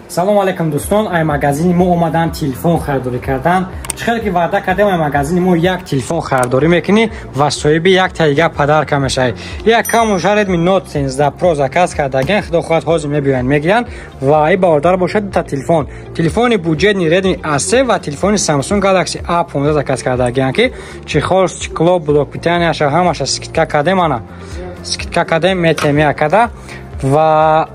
Салом алейкум, дӯстон. Ай магазини мо омадан телефон харидорӣ кардан. Чӣ хеле ки ваъда кардем, ай магазини мо як телефон харидорӣ мекунӣ ва соҳиби як та подарка мешавӣ. Як камуша Redmi Note 13 Pro заказ кардаген, худо хоҳад, ҳозир мебиёянд, мегиранд. Ва и бародар бошад, дута телефон, телефони бюджетный Redmi A3 ва телефони Samsung Galaxy A15 заказ кардагиян, ки чехол, стекло, блок питания ша ҳамаша скидка кардем. Ана, скидка кардем, метем якада. Ва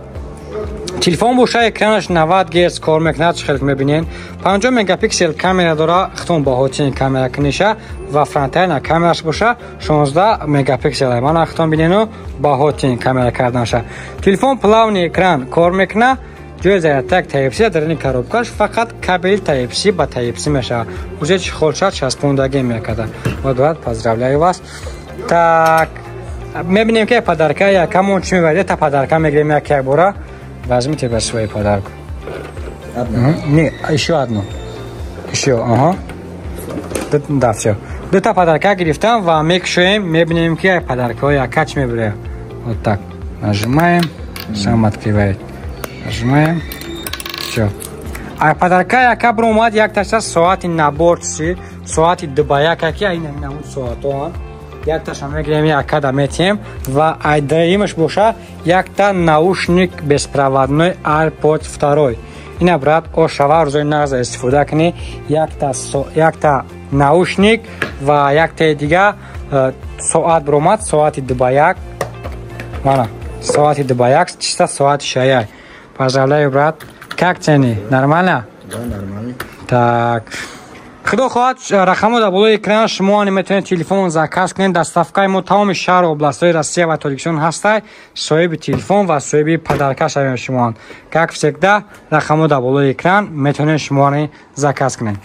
телефон боша, экранаш 90 герц кор мекунад, чӣ хеле мебинен, 50 мегапиксел камера дора, хитон баҳотин камера книша, ва фронтальна камераш боша 16 мегапиксел. Мана, хитон бинену, баҳотин камера карданаша. Телефон плавный экран кор мекуна, ҷои зарядтак Type-C, дар ини коробкаш фақат кабел Type-C ба Type-C мешавад. Уже чехолша часпондагӣ мекарда. Вот, брат, поздравляю вас. Так, мебинем, ки подарка якамон чӣ мебарад. Та подарка мегирем як як бора. Возьмите вас свой подарок. Одну? Не, еще одну. Еще, ага. Да, все. Дута подарка гирифтам ва мекушоем, мебинем, ки подаркаҳо яка чӣ мебарем. Вот так. Нажимаем, сам открывает. Нажимаем. Все. А подарка яка бромад, як таша соати набор чи, соати дубаяка, ки айн намуд соатоан. Якташа мегирем, якада метиҳем. Ва айдаимаш боша, якта наушник беспроводной AirPods второй. Ина, брат, ошава, рӯзои нағза истифода кунӣ. Якта наушник ва яктаи дига соат биромад, соати 2 ба 1. Мана, соати 2 ба 1, чиста соати шаяй. Поздравляю, брат. Как цены, нормально? Да, нормально. Так, худо хоҳад, рақамҳо дар болои экран, шумо метавонед телефон заказ кунед. Доставкаи мо тамоми шаҳру областҳои Россия ва Тоҷикистон ҳастай. Соҳиби телефон ва соҳиби подарка шавем шумоанд. Как всегда, рақамҳо дар болои экран, метавонед шуморо заказ кунед.